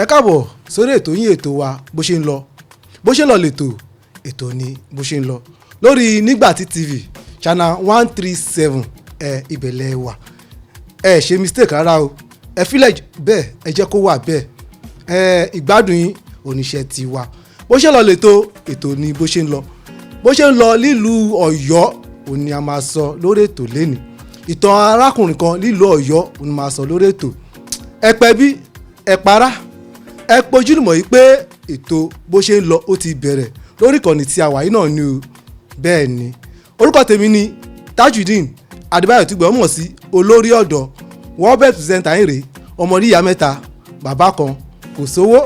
Ẹ káàbọ̀ sórí ètò yín, ètò wa, bó ṣe ń lọ. Bó ṣe ń lọ lètò, ètò ni bó ṣe ń lọ lórí Nígbàtí TV channel 137. Ẹ ìbẹ̀lẹ̀ wà, ẹ ṣe mistake rárá o. Ẹ filẹ̀ bẹ́ẹ̀, ẹ jẹ́ kó wà bẹ́ẹ̀. Ẹ ìgbádùn yín oníṣẹ́ ti wa. Bó ṣe ń lọ lètò, ètò ni bó ṣe ń lọ. Bó ṣe ń lọ nílùú Ọ̀yọ́ òun ni a máa sọ lórí ètò lẹ́nìí. Ìtàn arákùnrin kan nílùú Ọ̀yọ́ òun ni máa sọ lórí ètò. Ẹ pẹ́ bí ẹ para, ẹ pojúlùmọ̀ yìí pé ètò bó ṣe ń lọ ó ti bẹ̀rẹ̀ lórí ìkànnì tí a wà yìí náà ni o. Bẹ́ẹ̀ ni, orúkọ tèmi ni Tajudeen Adébáyọ̀ tí gbọ́n mọ̀ sí olórí ọ̀dọ́ wọ́n bẹ́ẹ̀ pírẹsẹ̀ntà yín rèé. Ọmọdé ìyá mẹ́ta, bàbá kan, kò sówó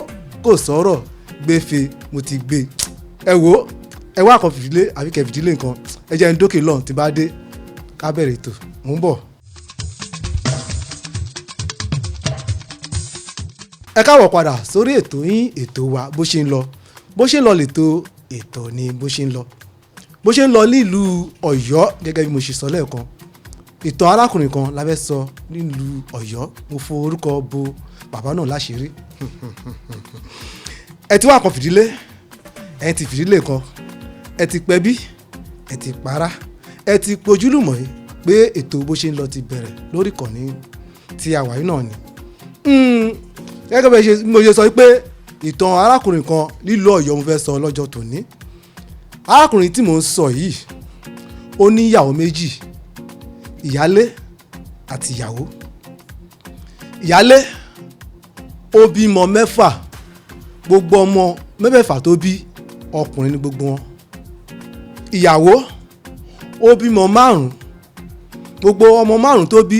kò sọ̀rọ̀ gbéfe mo ti gbé. Ẹ wò ó, ẹ wá kan fìdílé àbí kẹ fìdílé nǹkan. Ẹ jẹ́ ń dókè lọ́hùn, tí bá dé ká bẹ̀rẹ̀ ètò. Mò ń bọ̀. Ẹ káàbọ̀ padà sórí ètò yín, ètò wa, bó ṣe ń lọ. Bó ṣe ń lọ lètò, ètò ni bó ṣe ń lọ. Bó ṣe ń lọ nílùú Ọ̀yọ́, gẹ́gẹ́ bí mo ṣe sọ lẹ́ẹ̀kan, ìtàn arákùnrin kan la fẹ́ sọ nílùú Ọ̀yọ́. Mo fo orúkọ bo bàbá náà láṣìírí. Ẹ ti wá kan fìdílé, ẹ ti fìdílé kan, ẹ ti pẹbí, ẹ ti para, ẹ ti pojúlùmọ̀ yìí pé ètò bó ṣe ń lọ ti bẹ̀rẹ̀ lórí ìkànnì tí a wà yìí náà ni. Gẹ́gẹ́ bí mo ṣe sọ pé ìtàn arákùnrin kan nílùú Ọ̀yọ́ mo fẹ́ sọ lọ́jọ́ tòní. Arákùnrin tí mò ń sọ yìí, ó ní ìyàwó méjì, ìyálé àti ìyàwó. Ìyálé, ó bímọ mẹ́fà. Gbogbo ọmọ mẹ́fẹ̀ẹ̀fà tó bí, ọkùnrin ní gbogbo wọn. Ìyàwó, ó bímọ márùn. Gbogbo ọmọ márùn tó bí,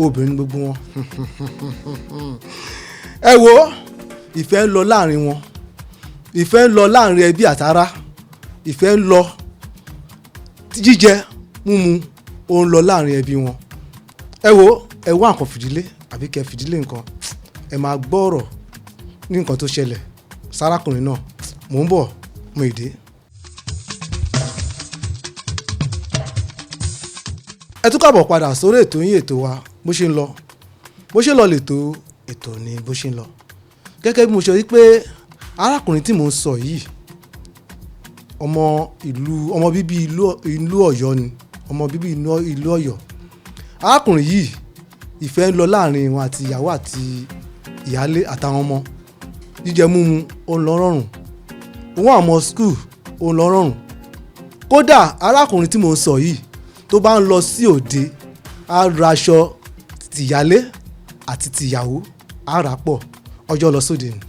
obìnrin ní gbogbo wọn. Ẹ wo, ìfẹ́ ń lọ láàrin wọn, ìfẹ́ ń lọ láàrin ẹbí àtará, ìfẹ́ ń lọ, jíjẹ múmu ó ń lọ láàrin ẹbí wọn. Ẹ wo, ẹ wá nǹkan fìdílé àbí kẹ fìdílé nǹkan, ẹ máa gbọ́ ọ̀rọ̀ ní nǹkan tó ṣẹlẹ̀ sárákùnrin náà. Mò ń bọ̀, mo ì dé. Ẹ tún káàbọ̀ padà sórí ètò yín, ètò wa, bó ṣe ń lọ. Bó ṣe ń lọ lètò, ètò ni bó ṣe ń lọ. Gẹ́gẹ́ bí mo ṣe rí pé arákùnrin tí mò ń sọ yìí, ọmọ ìlú, ọmọ bíbí ìlú Ọ̀yọ́ ni, ọmọ bíbí ìlú Ọ̀yọ́. Arákùnrin yìí, ìfẹ́ ń lọ láàrin wọn àti ìyàwó àti ìyálé àtàwọn ọmọ. Jíjẹ múmu ó ń lọ rọrùn, òun àwọn ọmọ school ó ń lọ rọrùn. Kódà arákùnrin tí mò ń sọ yìí, tó bá ń lọ sí òde, á ra aṣọ tìyálé àti tìyàwó, á rà pọ̀ ọjọ́ lọ sóde ni.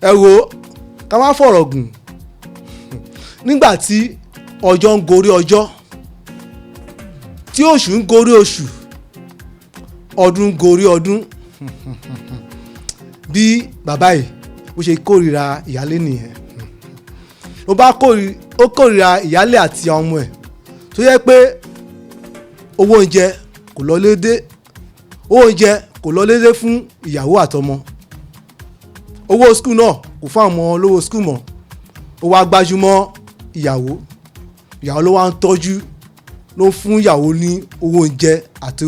Ẹ wo, ká má fọ̀rọ̀ gùn. Nígbà tí ọjọ́ ń gorí ọjọ́, tí oṣù ń gorí oṣù, ọdún ń gorí ọdún, bí bàbá yìí bó ṣe kórìíra ìyálé nìyẹn. Ó bá ó kórìíra ìyálé àti àwọn ọmọ ẹ̀, tó yẹ pé owó oúnjẹ kò lọ lédè, owó oúnjẹ kò lọ lédè fún ìyàwó àtọmọ. Owó school náà, kò fún àwọn ọmọ lówó school mọ́. Ó wá gbájúmọ́ ìyàwó. Ìyàwó ló wá ń tọ́jú, ló ń fún ìyàwó ní owó oúnjẹ àti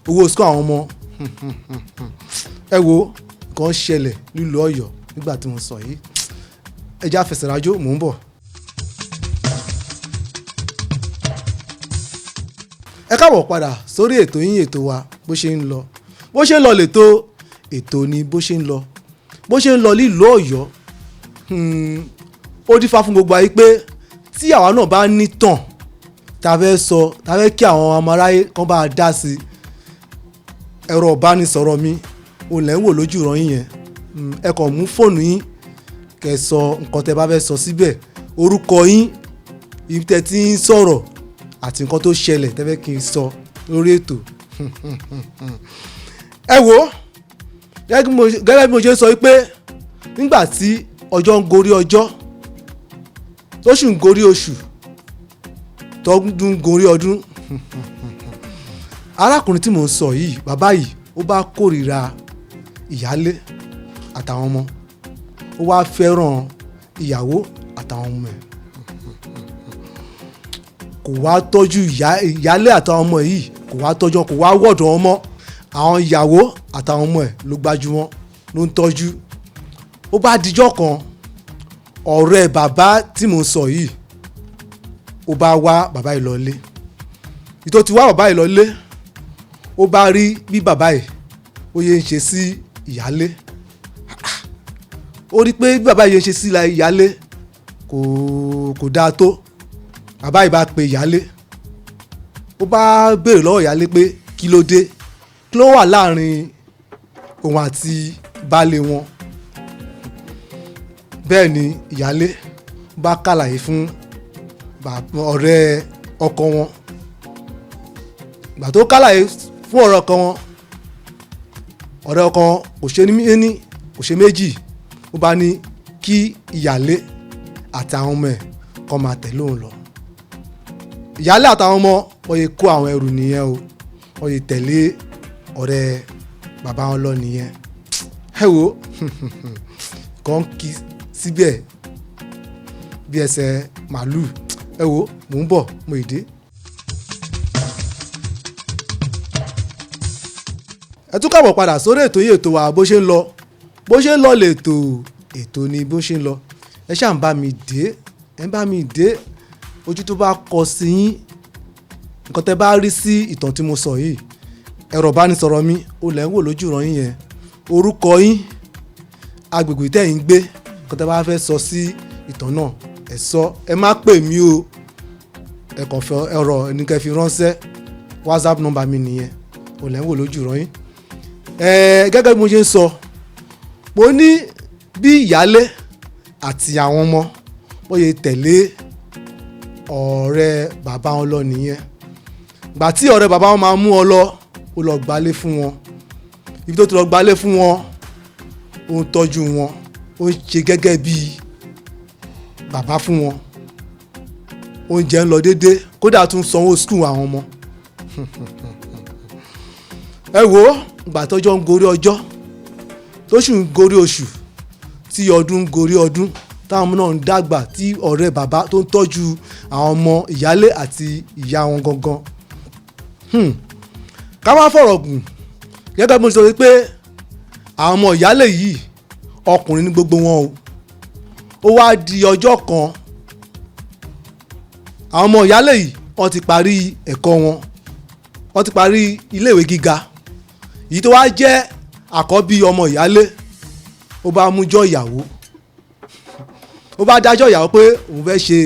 owó school àwọn ọmọ. Ẹ wo, nǹkan ṣẹlẹ̀ nílùú Ọ̀yọ́ nígbà tí mo sọ yìí. Ẹ já fẹsẹ̀ rájò, mò ń bọ̀. Ẹ káàbọ̀ padà sórí ètò yín, ètò wa, bó ṣe ń lọ. Bó ṣe ń lọ lètò, ètò ni bó ṣe ń lọ. Bó ṣe ń lọ nílùú Ọ̀yọ́, ó dífá fún gbogbo ayé pé tí àwa náà bá nítàn tá a fẹ́ sọ, tá a fẹ́ kí àwọn ọmọ aráyé kan bá a dá sí i, ẹ̀rọ ìbánisọ̀rọ̀ mi ò lẹ́ ń wò lójú ìran yín yẹn. Ẹ kàn mú fóònù yín, kẹ́ sọ nǹkan tẹ́ bá fẹ́ sọ síbẹ̀, orúkọ yín, ibi tẹ́ ti ń sọ̀rọ̀ àti nǹkan tó ṣẹlẹ̀ tẹ́ fẹ́ kí n sọ lórí ètò. Ẹ wo, gẹ́gẹ́ bí mo ṣe sọ pé nígbà tí ọjọ́ ń gorí ọjọ́, tóṣù ń gorí oṣù, tọdún ń gorí ọdún, arákùnrin tí mò ń sọ yìí, bàbá yìí, ó bá kórìíra ìyálé àtàwọn ọmọ, ó wá fẹ́ràn ìyàwó àtàwọn ọmọ ẹ̀. Kò wá tọ́jú ìyálé àtàwọn ọmọ yìí, kò wá tọ́jú, kò wá wọ̀dọ̀ ọmọ àwọn ìyàwó. àtàwọn ọmọ ẹ̀ ló gbajúmọ̀, ló ń tọ́jú. Ó bá dijọ́ kan, ọ̀rẹ́ bàbá tí mò ń sọ yìí ó bá wá bàbá yìí lọlé. Ìtò ti wá bàbá yìí lọlé, ó bá rí bí bàbá yìí ó yẹ ń ṣe sí ìyálé. Ó rí pé bí bàbá yìí ń ṣe sí ìyálé kò dáa tó. Bàbá yìí bá pe ìyálé, ó bá béèrè lọ́wọ́ ìyálé pé kí ló dé, kí ló wà láàrin òun àti baálé wọn. Bẹ́ẹ̀ ni ìyálé bá kàlàyé fún ọ̀rẹ́ ọkọ wọn. Ìgbà tó kàlàyé fún ọ̀rẹ́ ọkọ wọn, ọ̀rẹ́ ọkọ wọn kò ṣe ní kò ṣe méjì, ó bá ní kí ìyálé àtàwọn ọmọ ẹ̀ kó máa tẹ̀lé òun lọ. Ìyálé àtàwọn ọmọ wọ́n yẹ kó àwọn ẹrù nìyẹn o, wọ́n yẹ tẹ̀lé ọ̀rẹ́ bàbá wọn lọ nìyẹn. Ẹ wo kàn kí síbẹ̀ bí ẹsẹ̀ màlúù. Ẹ wo, mò ń bọ̀, mo ì dé. Ẹ tún káàbọ̀ padà sórí ètò yìí, ètò wa bó ṣe ń lọ. Bó ṣe ń lọ lètò, ètò ni bó ṣe ń lọ. Ẹ ṣáà ń bá mi dé, ẹ ń bá mi dé. Ojú tó bá kọ sí yín, nǹkan tẹ́ bá rí sí ìtàn tí mo sọ yìí, ẹ̀rọ ìbánisọ̀rọ̀ mi ó lẹ̀ ń wò lójú ìran yín yẹn, orúkọ yín, agbègbè tẹ́ ẹ̀ ń gbé, nǹkan tẹ́ bá fẹ́ sọ sí ìtàn náà ẹ sọ. Ẹ má pè mí o, ẹ kàn fẹ́ ẹ̀rọ ní kẹ́ fi ránṣẹ́. WhatsApp number mi nìyẹn, ó lẹ̀ ń wò lójú ìran yín. Gẹ́gẹ́ bí mo ṣe ń sọ, mo ní bí ìyálé àti àwọn ọmọ wọ́n yẹ tẹ̀lé ọ̀rẹ́ bàbá wọn lọ nìyẹn. Gbà tí ọ̀rẹ́ bàbá wọn máa mú ọ lọ, ó lọ gbalé fún wọn. Ibi tó ti lọ gbalé fún wọn, ó ń tọ́jú wọn, ó ń ṣe gẹ́gẹ́ bí bàbá fún wọn. Oúnjẹ ń lọ déédé, kódà tún sanwó skul àwọn ọmọ. Ẹ wo ìgbà tọ́jọ́ ń gorí ọjọ́, tóṣù ń gorí oṣù, tí ọdún ń gorí ọdún, táwọn ọmọ náà ń dàgbà, tí ọ̀rẹ́ bàbá tó ń tọ́jú àwọn ọmọ ìyálé àti ìyá wọn gangan. Ká má fọ̀rọ̀ gùn, gẹ́gẹ́ bí mo ṣe sọ pé àwọn ọmọ ìyálé yìí ọkùnrin ní gbogbo wọn o. Ó wá di ọjọ́ kan, àwọn ọmọ ìyálé yìí wọ́n ti parí ẹ̀kọ́ wọn, wọ́n ti parí iléèwé gíga. Èyí tó wá jẹ́ àkọ́bí ọmọ ìyálé, ó bá mú jọ ìyàwó, ó bá dájọ́ ìyàwó pé òun fẹ́ ṣe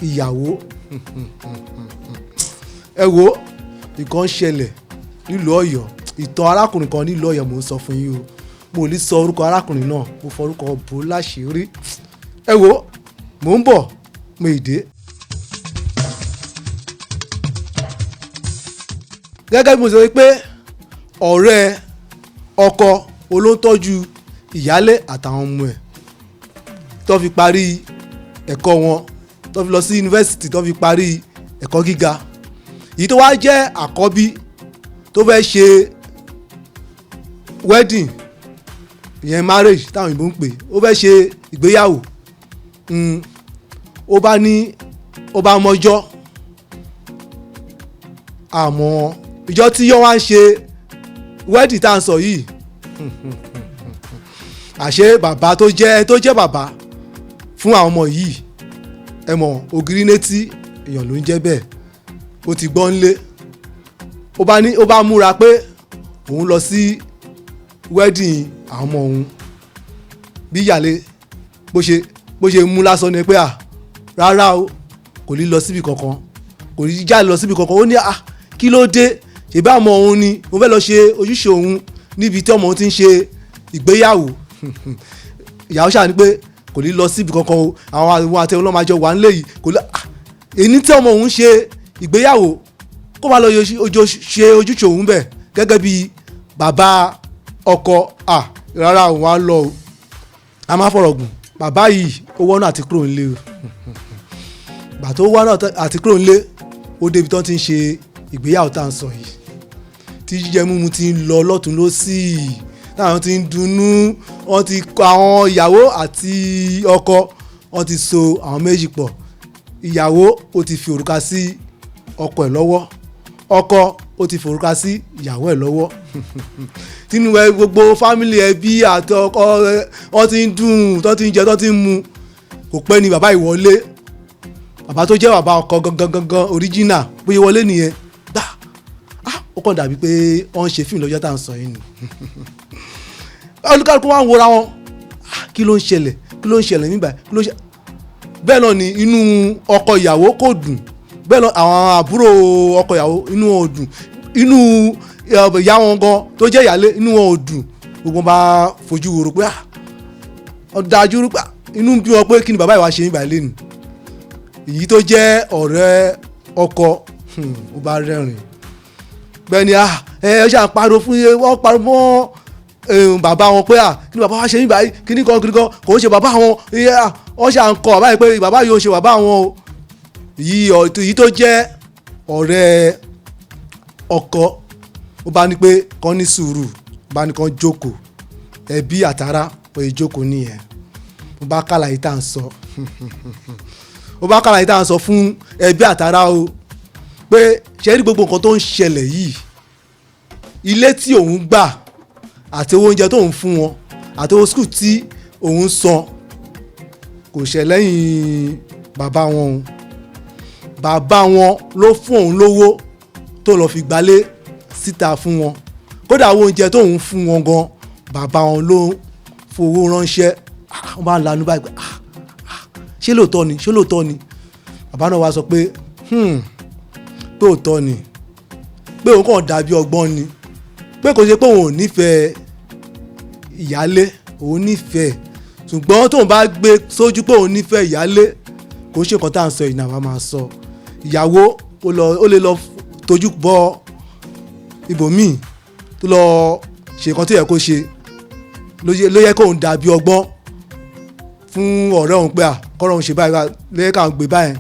ìyàwó. Ẹ wo nǹkan ṣẹlẹ̀ nílùú Ọ̀yọ́. Ìtàn arákùnrin kan nílùú Ọ̀yọ́ mò ń sọ fún yín o. Mo lè sọ orúkọ arákùnrin náà, mo forúkọ bò láṣìírí. Ẹ wo, mò ń bọ̀, mo ì dé. Gẹ́gẹ́ bí mo sọ pé ọ̀rẹ́ ọkọ olóńtọ́jú ìyálé àtàwọn ọmọ ẹ̀ tó fi parí ẹ̀kọ́ wọn, tó fi lọ sí yunifásitì, tó fi parí ẹ̀kọ́ gíga. Èyí tó wá jẹ́ àkọ́bí tó fẹ́ ṣe wedding, ìyẹn marriage táwọn òyìnbó ń pè, ó fẹ́ ṣe ìgbéyàwó. Ó bá ní ó bá mọjọ́, àmọ́ ìjọ tí yọ wá ń ṣe wedding tá à ń sọ yìí, àṣé bàbá tó jẹ́ bàbá fún àwọn ọmọ yìí, ẹ mọ̀ ògiri létí èèyàn ló ń jẹ́ bẹ́ẹ̀, ó ti gbọ́n lé. Ó bá ní ó bá múra pé òun lọ sí wedding àwọn ọmọ òun. Bí ìyàlé bó ṣe mú lásán ni pé à rárá o, kò ní lọ síbi kankan, kò ní jáde lọ síbi kankan. Ó ní à kí ló dé, ṣèbá ọmọ òun ni mo fẹ́ lọ ṣe ojúṣe òun níbi tí ọmọ òun ti ń ṣe ìgbéyàwó. Ìyàwó ṣáà ní pé kò ní lọ síbi kankan o, àwọn àwọn àti ọlọ́mọ àjọ wà nílé yìí, kò lọ èyí tí ọmọ òun ṣe ìgbéyàwó kó má lọ ṣe ojúṣe òun bẹ̀ gẹ́gẹ́ bí bàbá ọkọ. À rárá òun á lọ o, a máa fọ̀rọ̀ gùn. Bàbá yìí ó wọ́nà àti kúrò nílé o. Gbà tó wọ́nà àti kúrò nílé, ó débi tán ti ń ṣe ìgbéyàwó tá à ń sọ yìí, tí jíjẹ múmu ti ń lọ lọ́tún lọ́sì, táwọn ti ń dunnú, wọ́n ti kọ àwọn ìyàwó àti ọkọ, wọ́n ti so àwọn méjì pọ̀. Ìyàwó ó ti fi òrùka sí ọkọ ẹ̀ lọ́wọ́, Ọkọ ó ti forúkà sí ìyàwó ẹ̀ lọ́wọ́, tínú ẹ gbogbo fámìlì, ẹbí àti ọkọ ọ ti ń dùn, tó ti ń jẹ, tó ti ń mu. Kò pẹ́ ni bàbá ìwọlé, bàbá tó jẹ́ bàbá ọkọ gangan gangan original, bóyá wọlé nìyẹn gbà. Ah, ó kàn dàbí pé wọ́n ń ṣe fíìmù lọ́jọ́ tá à ń sọ yìí ni. Olúkálùkù wà ń wora wọn. Ah, kí ló ń ṣẹlẹ̀? Kí ló ń ṣẹlẹ̀ nígbà? Kí ló ń ṣẹlẹ̀? Bẹ́ẹ̀ náà ni inú ọkọ ìyàwó kò dùn, bẹ́ẹ̀ náà àwọn àbúrò ọkọ ìyàwó, inú wọn ò dùn, inú ìyá wọn gan tó jẹ́ ìyálé, inú wọn ò dùn. Gbogbo wọn bá fojú wòrò pé ah, ọ̀dájú pé inú bí wọn pé kí ni bàbá ìwà ṣe nígbà ilé ni. Èyí tó jẹ́ ọ̀rẹ́ ọkọ, ó bá rẹ́rìn bẹ́ẹ̀ ni. Ah, ẹ ẹ ṣáà pariwo fún wọn, pariwo mọ́ bàbá wọn pé ah, kí ni bàbá wa ṣe nígbà yìí? Kí ni kan, kí ni kan kò ń ṣe bàbá wọn? Wọ́n ṣáà ń kọ bàbá yìí pé bàbá yìí ò ń ṣe bàbá wọn o. Èyí tó jẹ́ ọ̀rẹ́ ọkọ, ó bá ní pé kán ní sùúrù, ó bá ní kán jókòó, ẹbí àtàrà ó yẹ jókòó nìyẹn. Ó bá kàlà yìí tá à ń sọ, ó bá kàlà yìí tá à ń sọ fún ẹbí àtàrà o, pé ṣe rí gbogbo nǹkan tó ń ṣẹlẹ̀ yìí, ilé tí òun gbà àti owó oúnjẹ tóun fún wọn àti owó school tí òun san kò ṣẹ lẹ́yìn bàbá wọn o. Bàbá wọn ló fún òun lówó tó lọ́ọ́ fi gbalé síta fún wọn. Kódà owó oúnjẹ tóun fún wọn gan, bàbá wọn ló fowó ránṣẹ́. Wọ́n bá ń lanu báyìí pé ṣé lóòótọ́ ni? Ṣé lóòótọ́ ni? Bàbá náà wá sọ pé pé òótọ́ ni, pé òun kàn dàbí ọgbọ́n ni, pé kò ṣe pé òun ò nífẹ̀ẹ́ ìyálé, òun nífẹ̀ẹ́, ṣùgbọ́n tóun bá gbé sójú pé òun nífẹ̀ẹ́ ìyálé, kò ṣe nǹkan tá à ń sọ yìí náà wàá máa sọ. Ìyàwó ó lè lọ tójú bọ ibòmíì tó lọ ṣe nǹkan tó yẹ kó ṣe. Ló yẹ kóun dàbí ọgbọ́n fún ọ̀rẹ́ òun pé à kọ́rọ̀ òun ṣe báyìí ló yẹ káwọn gbé báyìí.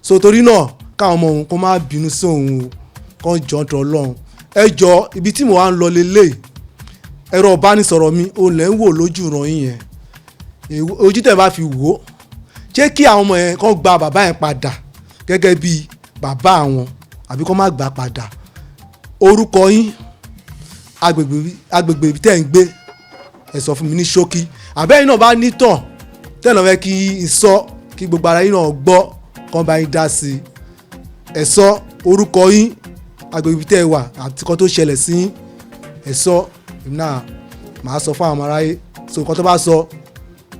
So torí náà, káwọn ọmọ òun kó má bínú sí òun o, kó jọ ń tọ́ lọ́hùn. Ẹ jọ, ibi tí mo wá ń lọ lélẹ̀, ẹ̀rọ ìbánisọ̀rọ̀ mi òun lẹ́ ń wò lójú ìran yín yẹn. Ojú tẹ̀ bá fi wò ó, ṣé kí àwọn ọmọ yẹn kó gba bàbá yẹn padà gẹ́gẹ́ bí bàbá àwọn àbí kó má gbà padà? Orúkọ yín, agbègbè ibi tẹ́ ń gbé, ẹ sọ fún mi ní ṣókí. Àbẹ́yìn náà bá nítàn tẹ́lẹ̀ fẹ́ kí n sọ kí gbogbo ara yín náà gbọ́, kán bá yín dá sí i, ẹ sọ orúkọ yín, agbègbè ibi tẹ́ ẹ wà àti kan tó ṣẹlẹ̀ sí yín. Ẹ sọ, èmi náà màá sọ fún àwọn ọmọ aráyé. So nǹkan tó bá sọ,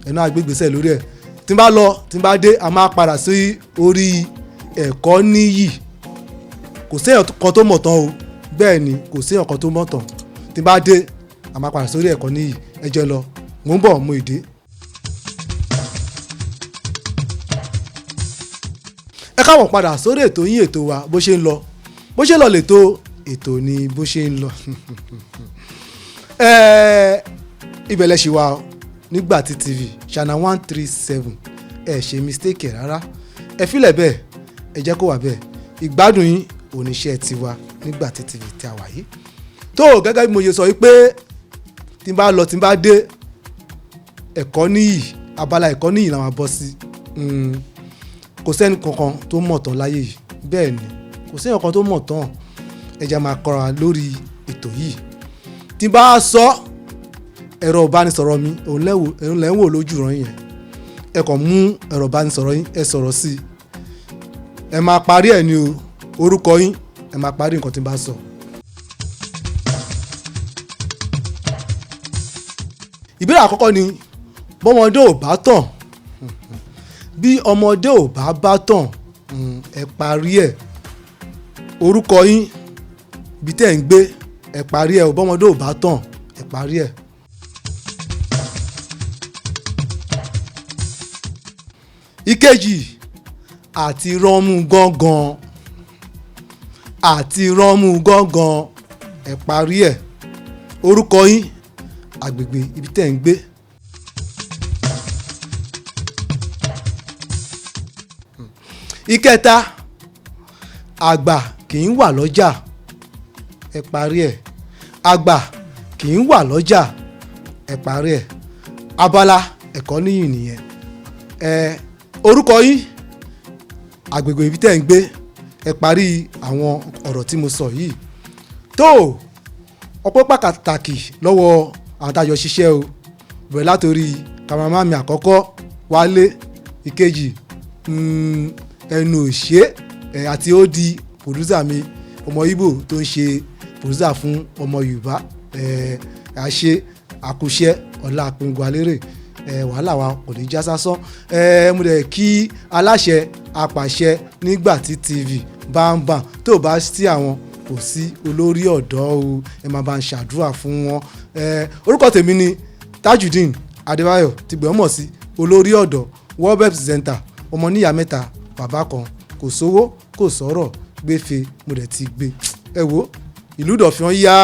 ẹ náà gbé ìgbésẹ̀ lórí ẹ̀. Tí n bá lọ, tí n bá dé, a máa padà sí orí ẹ̀kọ́ níyì. Kò séèyàn kan tó mọ̀ tán o. Bẹ́ẹ̀ ni, kò séèyàn kan tó mọ̀ tán. Tí n bá dé, a máa padà sórí ẹ̀kọ́ níyì. Ẹ jẹ́ lọ, mò ń bọ̀, mo ì dé. Ẹ káàbọ̀ padà sórí ètò yín, ètò wa, Bó Ṣe ń Lọ. Bó ṣe ń lọ lètò, ètò ni Bó Ṣe ń Lọ. Ibẹ̀ lẹ ṣì wà Nígbà tí TV channel 137. Ẹ ṣe mistake rárá, ẹ filẹ̀ bẹ́ẹ̀, ẹ jẹ́ kó wà bẹ́ẹ̀. Ìgbádùn yín oníṣẹ́ tiwa Nígbà tí TV tí a wà yìí. Tó gẹ́gẹ́ bí mo ṣe sọ wípé tí n bá lọ, tí n bá dé, ẹ̀kọ́ níyì, abala ẹ̀kọ́ níyì làwọn bọ́ sí. Kò sẹ́ni kankan tó mọ̀ tán láyé yìí. Bẹ́ẹ̀ ni, kò sẹ́ni kankan tó mọ̀ tán. Ẹ jẹ́ máa kọ́ra lórí ètò yìí. Tí n bá sọ ẹ̀rọ ìbánisọ̀rọ̀ mi, òun lẹ́ ń wò lójú ìran yẹn. Ẹ kàn mú ẹ̀rọ ìbánisọ̀rọ̀ yín, ẹ sọ̀rọ̀ sí i. Ẹ máa parí ẹ̀ ní o, orúkọ yín, ẹ máa parí nǹkan tí n bá sọ. Ìbéèrè àkọ́kọ́ ni, bọ́mọdé ò bá tàn, bí ọmọdé ò bá bá tàn, ẹ parí ẹ̀. Orúkọ yín, ibi tẹ́ ẹ̀ ń gbé, ẹ parí ẹ̀ o. Bọ́mọdé ò bá tàn, ẹ parí ẹ̀. Ìkejì, àti rọ́mú gángan, àti rọ́mú gángan, ẹ parí ẹ̀. Orúkọ yín, agbègbè ibi tẹ́ ẹ̀ ń gbé. Ìkẹta, àgbà kì í wà lọ́jà, ẹ parí ẹ̀. Àgbà kì í wà lọ́jà, ẹ parí ẹ̀. Abala ẹ̀kọ́ níyì nìyẹn. Ẹ orúkọ yín, agbègbè ibi tẹ́ ẹ̀ ń gbé, Ẹ parí àwọn ọ̀rọ̀ tí mo sọ yìí. Tó ọpẹ́ pàtàkì lọ́wọ́ àwọn tá a jọ ṣiṣẹ́ o, bẹ̀rẹ̀ látòrí cameraman mi àkọ́kọ́, Wálé, ìkejì, ẹnu òṣè ẹ̀, àti ó di producer mi, ọmọ Ìgbò tó ń ṣe producer fún ọmọ Yorùbá. Ẹ̀ àṣe àkùṣe ọ̀la àpingu alérè ẹ̀, wàhálà wa kò ní já sásán. Ẹ̀ mo dẹ̀ kí aláṣẹ apàṣẹ Nígbàtí TV bámbàm. Tó bá sí àwọn, kò sí olórí ọ̀dọ́ o. Ẹ máa bá ń ṣàdúrà fún wọn. Ẹ orúkọ tèmi ni Tajudeen Adébáyọ̀, ti gbọ́n mọ̀ sí olórí ọ̀dọ́, world presenter, ọmọ níyàá mẹ́ta, bàbá kan. Kò sówó, kò sọ̀rọ̀ gbéfe, mo dẹ̀ ti gbé. Ẹ wo ìlú dọ̀fíàn yá.